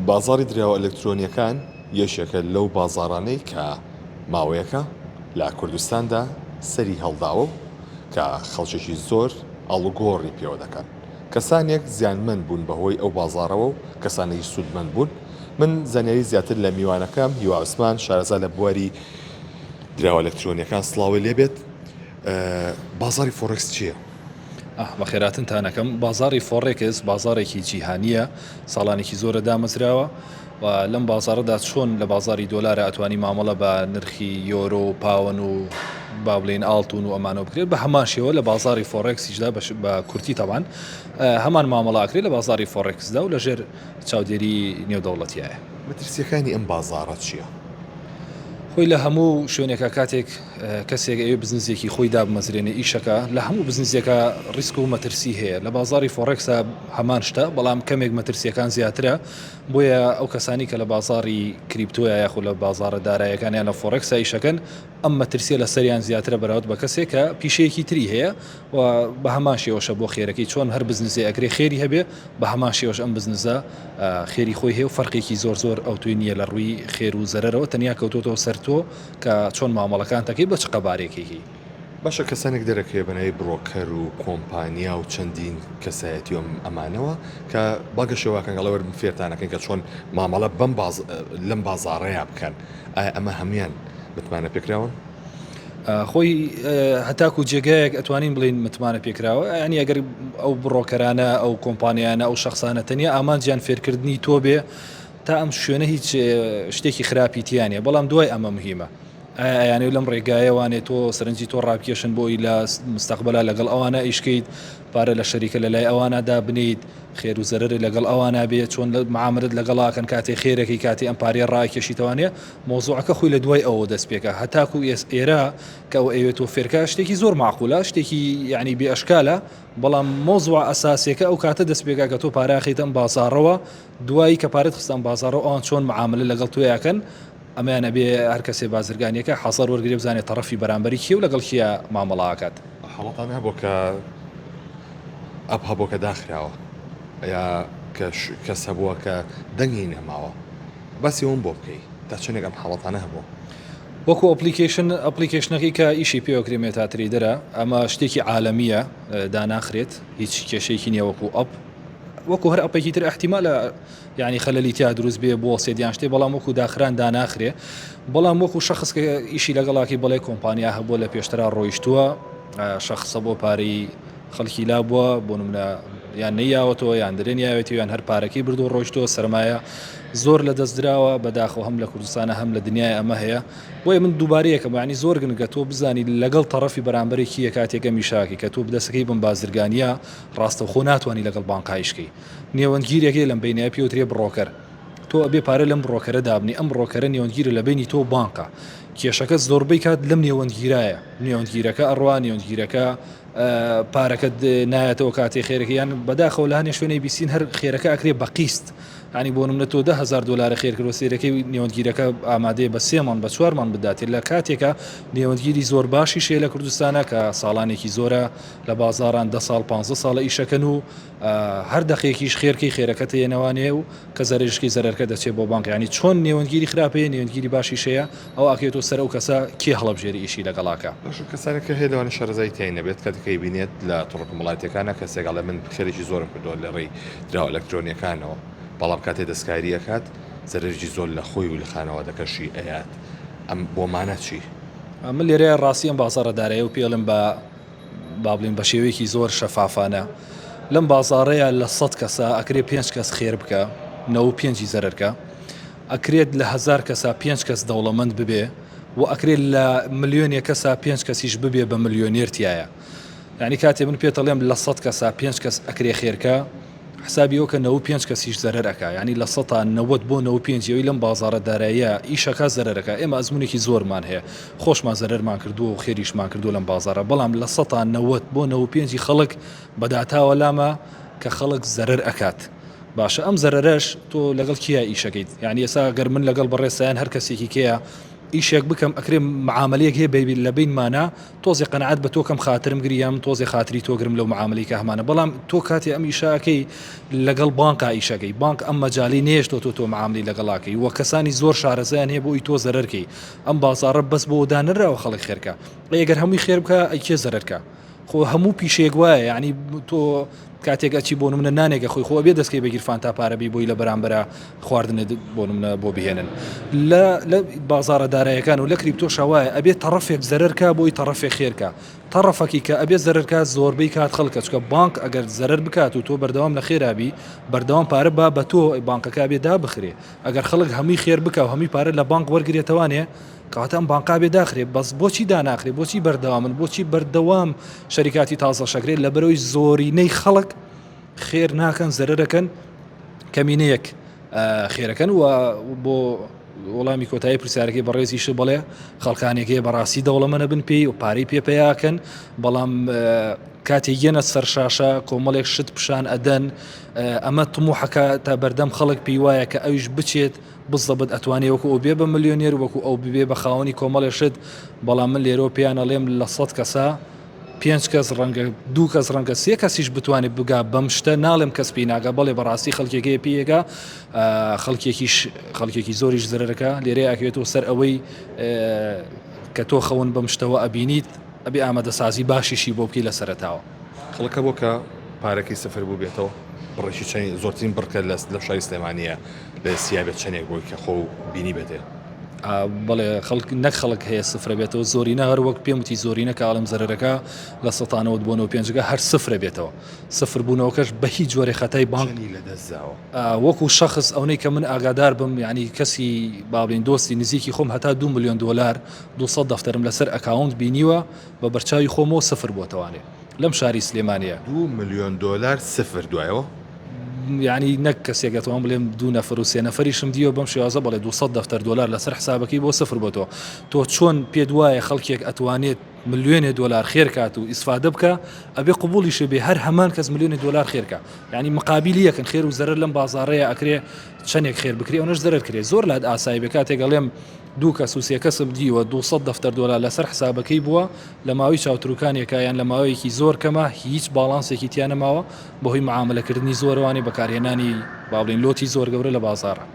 بازاڕی دراوە ئەلکترۆنییەکان یەکێکە لەو بازاڕانەی کە ماوەیەکە لە کوردستاندا سەری هەڵداوە و کە خەڵکێکی زۆر ئاڵوگۆڕی پێوە دەکەن. کەسانێک زیانمەند بوون بەهۆی ئەو بازاڕەوە و کەسانێکیش سوودمەند بوون. من زانیاری زیاتر لە میوانەکەم هیوا عوسمان شارەزا لە بواری دراوە ئەلکترۆنییەکان سڵاوی لێبێت. بازاڕی فۆڕێکس چییە؟ بەخێراتنتان ئەکەم. بازاڕی فۆڕێکس بازاڕێکی جیهانییە، ساڵانێکی زۆرە دامەزراوە و لەم بازاڕەدا چۆن لە بازاڕی دۆلارە ئەتوانی مامەڵە بە نرخی یۆرۆ و پاوەن و با بڵێین ئاڵتون و ئەمانەوە بکرێت بە هەمان شێوە لە بازاڕی فۆڕێکسیشدا بە کورتی تەبان هەمان مامەڵە ئەکرێت لە بازاڕی فۆڕێکسدا و لەژێر چاودێری نێودەوڵەتیایە. مەترسییەکانی ئەم بازاڕە چییە؟ خۆی لە هەموو شوێنێکا کاتێک کەسێک ئەوێ بزنسێکی خۆی دابمەزرێنێ ئیشەکە لە هەموو بزنسێکا ڕیسک و مەترسی هەیە لە بازاری فۆڕێکسا هەمان شتە بەڵام کەمێک مەترسیەکان زیاترە بۆیە ئەو کەسانی کە لە بازاری کریپتۆیا یاخود لە بازارە دارایەکان یان لە فۆڕێکسا ئیشەکەن ئەم مەترسیە لە سەریان زیاترە بەراورد بە کەسێک کە پیشەیەکی تری هەیە و بە هەمان شێوەشە بۆ خێرەکەی چۆن هەر بزنسێ ئەکرێ خێری هەبێ بە هەمان شێوەش ئەم بزنسە خێری خۆی هەیە و فەرقێکی زۆر زۆر ئەوتۆی نییە لە ڕووی خێر و زەرەرەوە تەنیا کەوتۆتەوە سەر تۆ کە چۆن مامەڵەکانت ئەکەی بە چ قەبارەیەک ئەیکەی. باشە کەسانێک دەرەکەوێ بەناوی بڕۆکەر و کۆمپانیا و چەندین کەسایەتی و ئەمانەوە کە بانگەشەی واکەن ئەڵێ وەرن فێرتان ئەکەین کە چۆن مامەڵە بەم باز لەم بازاڕەیا بکەن ئایا ئەمە هەموویان متمانە پێکراون؟ خۆی هەتاکو جێگایەک ئەتوانین بڵین متمانە پێکراوە ینی ئەگەر ئەو بڕۆکەرانە ئەو کۆمپانیانە ئەو شخصانە تەنیا ئامانجیان فێرکردنی تۆ بێ تا ئەم شوێنە هیچ شتێکی خراپی تیانە بەڵام دوای ئەمە مهمە ئایا لەم ڕێگایەوانێ تۆ سەرنجی تۆ ڕابکێشن بۆی لە مستەقبلا لەگەڵ ئەوانە ئیشکەیت پارە لە شەریکە لە لای ئەوانە دابنیت خێر و زەرەرت لەگەڵ ئەوانە بێ چۆن معاملەت لەگەڵا کەن کاتێ خێرەکەی کاتێ ئەم پارەیە ڕاکێشیتەوانێ مەوزوعەکە خۆی لە دوای ئەوەوە دەست پێکا هەتاکو ئێس ئێرە کە ئەو ئەیەوێت تۆ فێرکا شتێکی زۆر معقولە شتێکی یعنی بێ ئەشکالە بەڵام مەوزوع ئەساسیەکە ئەو کاتە دەست پێکا کە تۆ پارە ئەخەیتە ئەم بازاڕەوە دوایی کە پارەت خستە ئەم بازاڕەوە ئەوان چۆن معاملە لەگەڵ تۆیاکەن ئەمەیان ئەبێ هەر کەسێ بازرگانیەکە حەزەر وەرگرێ بزانێ تەڕەفی بەرامبەری کێ و لەگەڵ کێیا مامەڵە ئەکات. حاڵەتان هەبووە کە ئەپ هەبووە کە داخراوە یا کە کەس هەبووە کە دەنگی نەماوە باسی ئەوەم بۆ بکەی تا چەندێک ئەم حاڵەتانە هەبووە؟ وەکو application application ەکەی کە ئیشی پێوەکرێ مێتا ترەیدەرە ئەمە شتێکی عالەمیە داناخرێت هیچ کێشەیەکی نییە وەکو app وەکو هەر app ێکی تر ئەحتیمالە یانی خەلەلی تیا دروست بێ بوەسێت یان شتێ بەڵام وەکو داخران داناخرێ بەڵام وەکو شخص کە ئیشی لەگەڵاکی بەڵێ کۆمپانیا هەبووە لە پێشترا ڕۆیشتووە شخصە بۆ پارەی خەڵکی لا بووە بۆ نمونە یان نەیاوەتەوە یان درێن یاوێتی یان هەر پارەکەی بردو ڕۆیشتووە سەرمایە زۆر لە دەست دراوە بەداخەوە هەم لە کوردستانە هەم لە دنیای ئەمە هەیە بۆیە من دووبارەیەکەم یعنی زۆر گرنگە تۆ بزانی لەگەڵ تەڕەفی بەرامبەرێکی یە کاتێک ئەمیشاکی کە تۆ بدەسەکەی بم بازرگانیە ڕاستەوخۆ ناتوانانی لەگەڵ بانقایشکەی نێوەندگیرێک هەیە لەم بەینە پێی وترێ بڕۆکەر تۆ ئەبێ پارە لەم بڕۆکەرە دابنی ئەم بڕۆکەرە نێوەندگیرە لە بەینی تۆ و بانقە کێشەکە زۆربەی کات لەم نێوەندگیرایە نێوەندگیرەکە ئەڕوا نێوەندگیرەکە پارەکە نایەتەوە کاتێ خێرەکە یان بەداخەوە لە هەنێ شوێنەی بیسین هەر خێرەکە ئەکرێ بە قیست ینی بۆ نمونە تۆ 10هزار دلار خێر کردوە سێرەکەی نێوەندگیرەکە ئامادەیە بە سێمان بە چوارمان بداتێت لە کاتێکە نێوەندگیری زۆر باشی شەیە لە کوردستانە کە ساڵانێکی زۆرە لە بازاران ده ساڵ 15 ساڵە ئیشەکەن و هەر دەقێکیش خێرکەی خێرەکەت هەیە و کە زەرەریشکەی زەرەرکە دەچێت بۆ بانق یانی چۆن نێوەندگیری خراپ هەیە نێوەندگیری باشیش هەیە ئەوە ئەکەوێتەوە سەر ئەو کەسە کێ هەڵەبژێری ئیشی لەگەڵاکا. باشە کەسانێک کە هەیە لەوانەیە شارەزایی تیای نەبێت کاتێک کە ئەیبینێت لە تۆڕە کۆمەڵایەتیەکانا کەسێک ئەڵێ من خێرێکی زۆرم کردووە لە ڕێی دراوە ئەلەکترۆنیەکانەوە بەڵام کاتێ دەستکاری ئەکات زەرەرێکی زۆر لە خۆی و لە خانەوادەکەشی ئەیات ئەم بۆ مانا چی؟ من لێرەیا ڕاستی ئەم بازاڕە دارایە و پێی ئەڵێم بە با بڵێین بە شێوەیەکی زۆر شەفافانە لەم بازاڕەیە لە سەد کەسە ئەکرێ پێنج کەس خێر بکە نەوە پێنجی زەرەرکە ئەکرێت لە هزار کەسا پێنج کەس دەوڵەمەند ببێ و ئەکرێت لە ملیۆنێ کەسا پێنج کەسیش ببێ بە ملیۆنێر تایە یعنی کاتێ من پێتەڵێم لە سەد کەسا پێنج کەس ئەکرێ خێرکە حسابی ئەوکە 95 کەسیش زەرەر ئەکا یانی 90% بۆ 95 ئەوی لەم بازاڕە داراییە ئیشەکا زەرەر ئەکا ئێمە ئەزمونێکی زۆرمان هەیە خۆشمان زەرەرمان کردووە و خێریشمان کردووە لەم بازاڕە بەڵام 90% بۆ 95 خەڵک بە داتاوە لامە کە خەڵک زەرەر ئەکات باشە ئەم زەرەرەش تۆ لەگەڵ کیا ئیشەکەیت یعنی ئێستا گەر من لەگەڵ بەڕێزتان هەر کەسێکی کەیە. ئیشێک بکەم ئەکرێ معامەلەیەک هەیە بەی لە بینمانە تۆزێ قەناعەت بە تۆ کەم خاترم گری یان من تۆزێ خاتری تۆ گرم لەو معامەلەی کە هەمانە بەڵام تۆ کاتێ ئەم ئیشە ئەکەی لەگەڵ بانقا ئیشەکەی بانق ئەم مەجالی نێشتۆ تۆ تۆ معاملی لەگەڵاکەی وە کەسانی زۆر شارەزایان هەیە بۆ ئی تۆ زەرەرکەی ئەم بازاڕە بەس بۆ دانراوە خەڵک خێرکە ئەگەر هەمووی خێر بکە ئەی کێ زەرەرکە خۆ هەموو پیشەیەک وایە یعنی تۆ کاتێک ئەچی بۆ نمونە نانێکە خۆی خۆ ئەبێ دەستکەی بە گیرفان تا پارە بی بۆی لە بەرامبەرە خواردنت بۆ نمونە بۆ بهێنن لە لە بازارە دارایەکان و لە کریپتۆشا وایە ئەبێ تەڕەفێک زەرەرکا بۆی تەڕەفێک خێرکا تەڕەفەکی کە ئەبێ زەرەرکا زۆربەی کات خەڵکە چکە بانک ئەگەر زەرەر بکات و تۆ بەردەوام لە خێرابی بەردەوام پارە با بە تۆ بانکەکە بێ دابخرێ ئەگەر خەڵک هەمووی خێر بکا و هەمووی پارە لە بانک وەرگرێتەوانێ کەواتە ئەم بانقا بێ داخرێ بەس بۆچی داناخرێ بۆچی بەردەوامن بۆچی بەردەوام شەریکاتی تازە شەکرێت لە بەرەوەی زۆرینەی خەڵک خێر ناکەن زەرەرەکەن کەمینەیەک خێرەکەن و بۆ وەڵامی کۆتایی پرسیارەکەی بەڕێزیش بڵێ خەڵکانێک هەیە بەڕاستی دەوڵەمەنە بن پێی و پارەی پێ پیاکەن بەڵام کاتێک یەنە سەر شاشە کۆمەڵێک شت پیشان ئەدەن ئەمە تموحەکە تا بەردەم خەڵک پێی وایە کە ئەویش بچێت بزەبت ئەتوانێ وەکو ئەو بێ بە ملیۆنێر وەکو ئەو ببێ بە خاوەنی کۆمەڵێ شت بەڵام من لێرەوە پێیان ئەڵێم لە سەد کەسا پێنج کەس ڕەنگە دوو کەس ڕەنگە سێ کەسیش بتوانێت بگا بەم شتە ناڵێم کەس پێی ناگا بەڵێ بەڕاستی خەڵکێک هەیە پێی ئەگا خەڵکێکیش خەڵکێکی زۆریش زەرەرەکە لێرەیە ئەکەوێتەوە سەر ئەوەی کە تۆ خەون بەم شتەوە ئەبینیت ئەبێ ئامادەسازی باشیشی بۆ بکەی لە سەرەتاوە. خەڵک هەبووە کە پارەکەی سفر بووبێتەوە؟ بڕێکی چەند زۆرترین بڕ کە لە شاری سلێمانییە لە سیا بێت چەندێک بۆی کە خۆ بینی بێتێ؟ بەڵێ خەڵک نەک خەڵک هەیە سفرە بێتەوە زۆرینە هەر وەک پێم وتی زۆرینە کە ئاڵم زەرەرەکە لە سەتانەوە بۆ نەوە پێنجەکە هەر سفرە بێتەوە سفر بوونەوەکەش بە هیچ جۆرێ خەتای بانک چەنی لە دەست داوە؟ وەکو شەخس ئەونەی کە من ئاگادار بم یعنی کەسی با بڵێین دۆستی نزیکی خۆم هەتا 2 ملیۆن دۆلار 200 دەفتەرم لەسەر account بینیوە بە بەرچاوی خۆمەوە سفر بۆتەوانێ لەم شاری سلێمانیە. دوو ملیۆن دۆلار سفر دوایەوە؟ یانی نەک کەسێک ئەتوانم بڵێم دوو نەفەر و سێ نەفەریشم دیوە بەم شێوازە بەڵێ 200 دەفتەر دۆلار لەسەر حسابەکەی بۆ سفر بۆتەوە تۆ چۆن پێت وایە خەڵکێک ئەتوانێت ملیۆنێ دۆلار خێر کات و ئیسفادە بکە ئەبێ قبوڵیشە بێ هەر هەمان کەس ملیۆنێ دۆلار خێرکە یعنی مقابلی یەکن خێر و زەرەر لەم بازاڕەیە ئەکرێ چەندێک خێر بکرێ ئەونەش زەرەر کرێ زۆر لات ئاسایی بێ کاتێک ئەڵێم دوو کەس و سێ کەسم دیوە 200 دەفتەر دۆلار لەسەر حسابەکەی بووە لە ماوەی چاوتروکانێکا یان لە ماوەیەکی زۆر کەما هیچ باڵانسێکی تیا نەماوە بەهۆی معامەلەکردنی زۆرەوانی بەکارهێنانی با بڵێین لۆتی زۆر گەورە لە بازاڕا.